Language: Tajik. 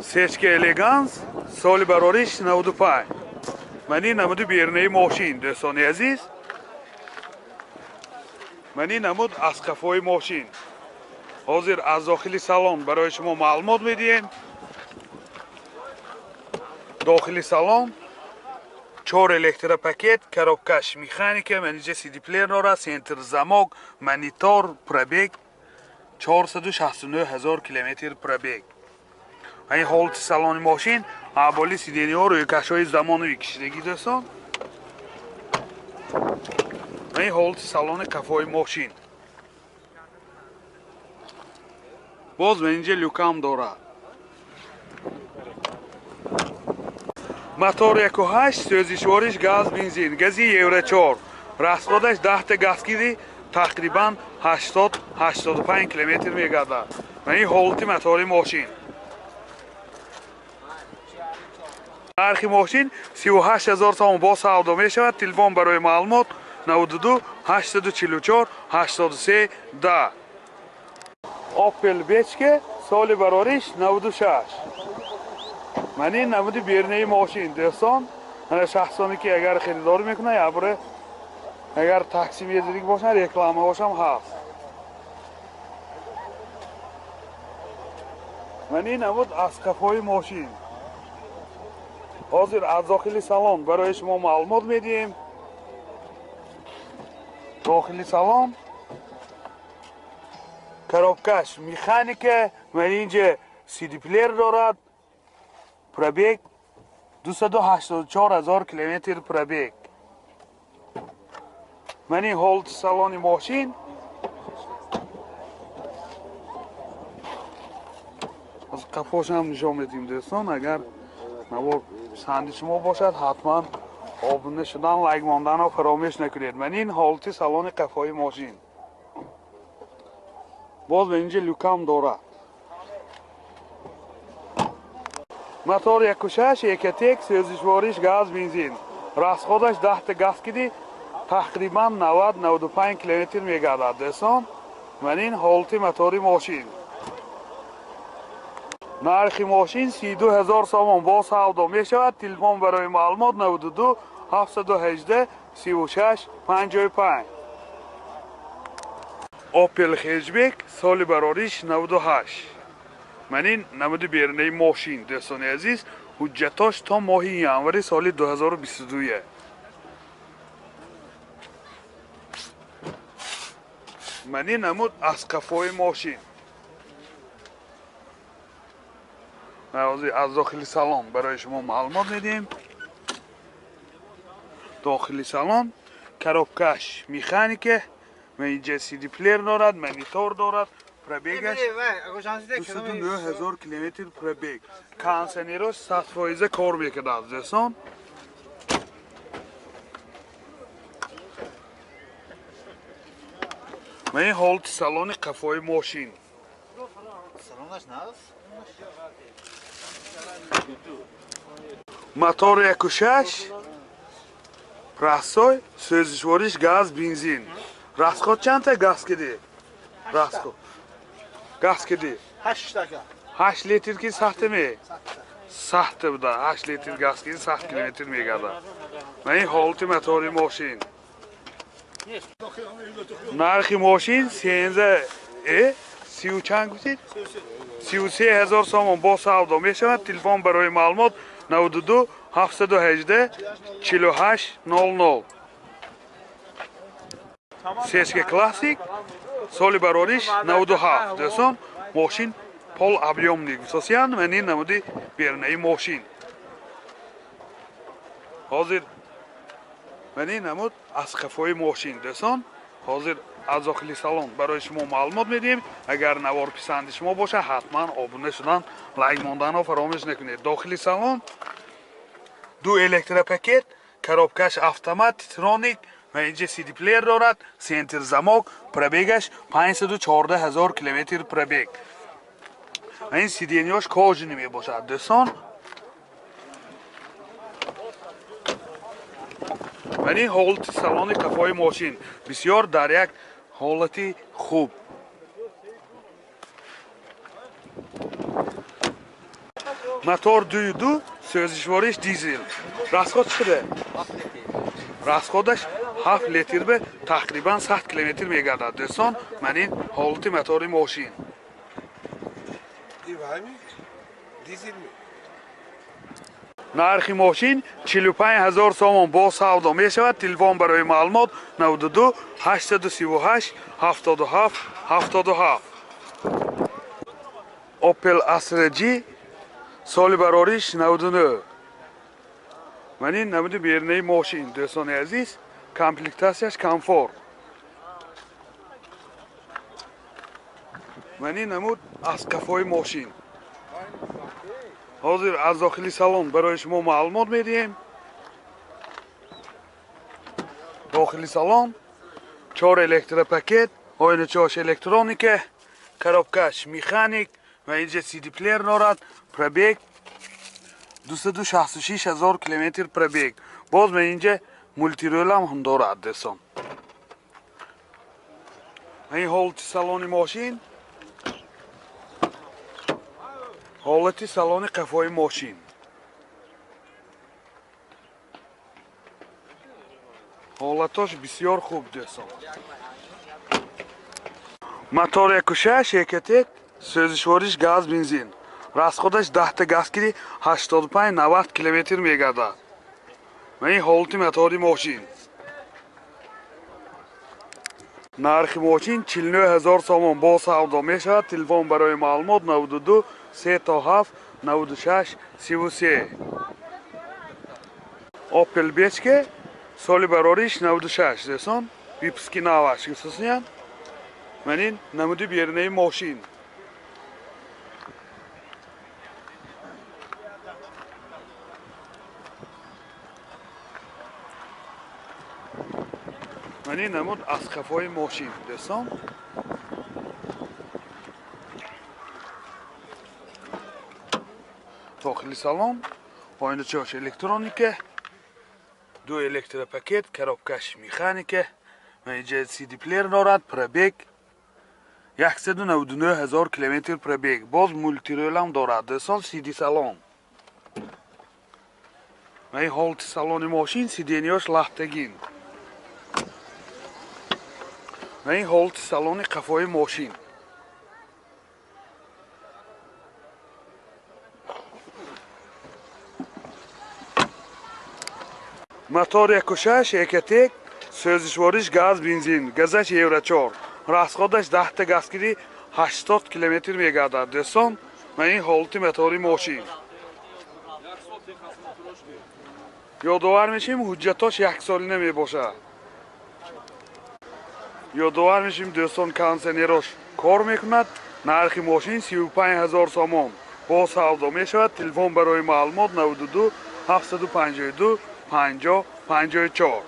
Сечка Элеганс, соли барориш 95. Ман ин намуди берунаи мошин, дӯстони азиз. Ман ин намуд аз қафои мошин. Ҳозир аз дохили салон барои шумо маълумот медиҳем. Дохили салон 4 электропакет, коробкаш механика, маниҷа CD-плеер дорад, центр замок, монитор, пробег 469 ҳазор километр пробег. Ин ҳолати салони мошин, аболи сидениҳо рӯйкашҳои замонавӣ кишидагӣ, дӯстон. Ин ҳолати салони қафои мошин. Боз инҷа люкам дорад. Мотор 1.8, сӯзишвориш газ, бензин, гази Евро 4. Расходаш 10 та газгири тақрибан 80-85 километр мегардад. Ва ин ҳолати мотори мошин. Нархи мошин 38 ҳазор сомон бо савдо мешавад. Телефон барои маълумот 92 844 83 10. Opel Бечке, соли барориш 96. Ман ин намуди берунаи мошин, дӯстон. Ана шахсоне ки агар харидорӣ мекунанд, ябре агар такси мезирик бошанд, рекламаҳошам ҳаст. Ман ин намуд аз қафои мошин. Ҳозир аз дохили салон барои шумо маълумот медиҳем. Дохили салон коробкаш механика, ман инҷа CD-плеер дорад. Пробег 284 ҳазор километр пробег. Ман ин ҳолати салони мошин. Аз қафошам нишон медиҳем, дӯстон. Агар навор писанди шумо бошад, ҳатман обуна шудан, лайк монданро фаромӯш накунед. Ман ин ҳолати салони қафои мошин. Боз ба инҷа люкам дорад. Мотор 1.6, Экотек, сӯзишвориш газ, бензин. Расходаш 10 та газ киди тақрибан 90-95 километр мегардад, дӯстон. Ман ин ҳолати мотори мошин. Нархи мошин 32 ҳазор сомон бо савдо мешавад. Телефон барои маълумот 92 718 36 55. Opel Hatchback, соли барориш 98. Ман ин намуди берунаи мошин, дӯстони азиз. Ҳуҷҷатош то моҳи январи соли 2022. Ман ин намуд аз қафои мошин. Аз дохили салон барои шумо маълумот медиҳем. Дохили салон коробкаш механика, ва инҷа CD-плеер дорад, монитор дорад, пробегаш 209 ҳазор километр пробег. Кондиционерош 100% кор мекунад, дӯстон. Ман ин ҳолати салони қафои мошин. Мотор 1.6, простой, сӯзишвориш газ, бензин. Расход чандта газ киди? Расход. Газ киди? 8 литр ки сахта ме? Сахта буда. 8 литр газ киди 100 километр мегардад. Ман ин ҳолати мотори мошин. Нархи мошин 13 сию чанд гуфтед? 33 ҳазор сомон бо савдо мешавад. Телефон барои маълумот 92 718 48 00. Сечка Классик, соли барориш 97. Дӯстон, мошин пол объёмник гуфтосиян. Ман ин намуди берунаи мошин. Ҳозир ман ин намуд аз қафои мошин, дӯстон. Ҳозир аз дохили салон барои шумо маълумот медиҳем. Агар навор писанди шумо бошад, ҳатман обуна шудан, лайк монданро фаромӯш накунед. Дохили салон ду электропакет, коробкаш автомат, титроник, ва инҷа CD-плеер дорад, центр замок, пробегаш 514 ҳазор километр пробег. Ва ин сиденьяш кожаный мебошад, дӯстон. Ва ин ҳолати салони қафои мошин бисёр дар як ҳолати хуб. Мотор 2.2, сӯзишвориш дизел. Расход чӣ қадар? Расходаш 7 литр бе тақрибан 100 километр мегардад. Дӯстон, ман ин ҳолати мотори мошин. Нархи мошин 45 000 сомон бо савдо мешавад. Телефон барои маълумот 92 838 77 77. Opel Astra G соли барориш 99. Ман ин намуди берунаи мошин, дӯстони азиз, комплектатсияш комфорт. Ман ин намуд аз қафои мошин. Ҳозир аз дохили салон барои шумо маълумот медиҳем. Дохили салон 4 электропакет, оиначаош электроника, коробкаш механик ва инҷа CD плеер дорад. Пробег 266 000 километр пробег. Боз ман инҷа мултиролам ҳам дорад, дӯстон. Ин ҳолати салони мошин, ҳолати салони қафои мошин. Ҳолатош бисёр хуб, дӯстон. Мотор 1.6 Ecotec, сӯзишвориш газ бензин. Расходаш 10 та газ кири 85-90 километр мегардад. Ва ин ҳолати мотори мошин. Нархи мошин 49 000 сомон бо савдо мешавад. Телефон барои маълумот 92 3 7 96 33. Opel Бечке соли барориш 96, дӯстон, выпуски наваш гуфтасиян. Ман ин намуди берунаи мошин. Ман ин намуд аз қафои мошин, дӯстон. Дохили салон оиначаош электроника, 2 электропакет, коробкаш механика ва инҷа CD плеер дорад. Пробег 199 000 километр пробег. Боз мултиролам дорад, дӯстон, CD салон. Ва ин ҳолати салони мошин, сидениёш лахтагин. Ва ин ҳолати салони қафои мошин. Мотор 1.6 Ecotec, сӯзишвориш газ бензин, газаш Евро 4. Расходаш 10 та газ кири 80 километр мегардад. Дӯстон, ман ин ҳолати мотори мошин. Ёдовар мешем, ҳуҷҷатош яксолина мебошад. Ёдовар мешем, дӯстон, кондиционерош кор мекунад. Нархи мошин 35 000 сомон бо савдо мешавад. Телефон барои маълумот 92 752 50 54.